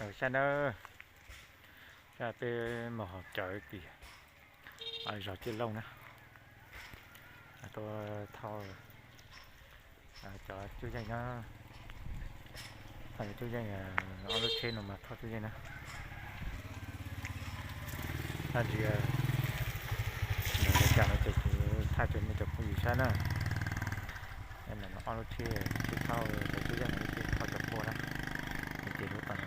Sab na, peb mus haus cawv tim zos Ciaj Looj na, tuaj thauj cov tub yeej na, thauj cov tub yeej, ob lub tsheb no mas thauj tub yeej na. Tag ntsis mus li cas no ces kuv thaij rau nej cov phooj ywg saib na. Ob lub tsheb, tsheb thauj cov tub yeej, lub tsheb thauj cov pua na, ces lub tod.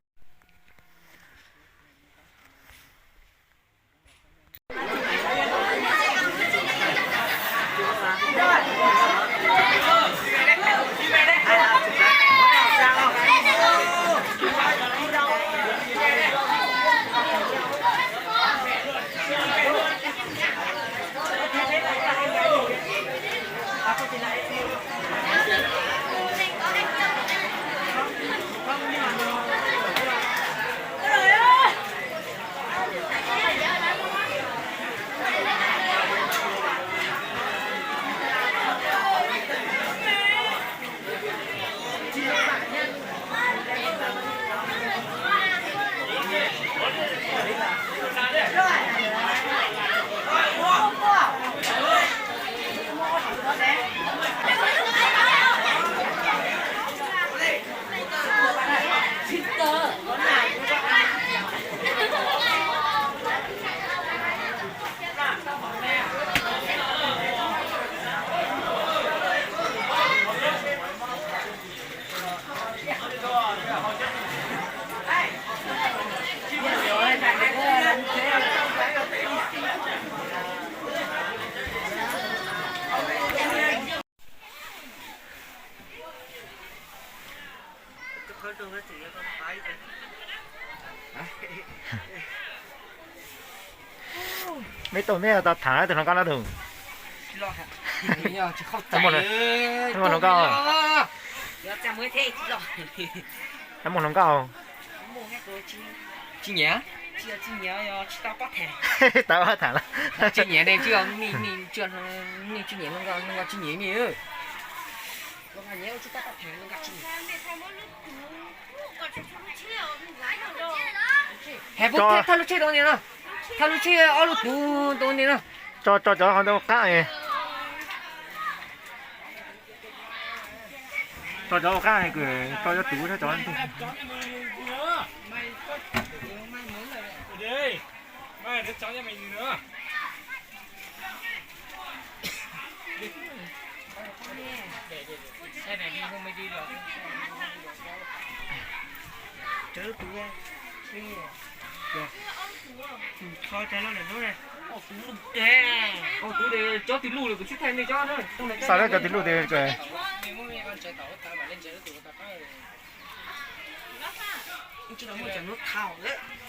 Meb tau meb tau tham tus hluas nkauj no tus. Muaj hluas nkauj. Tsis nyiam. Tau tham lawm. Tsis nyiam ne, tsis nyiam hluas nkauj, hluas nkauj tsis nyiam ne. Hais puas thaj lub tsheb rau ntawm no, thaj lub tsheb ob lub tuv rau ntawm no. Tso, tso cov qab. Tso cov ua qab, tso cov tuv, tso cov ntug. Cov tus lus, cov tus lus. Muaj cov hnub thaum lawm.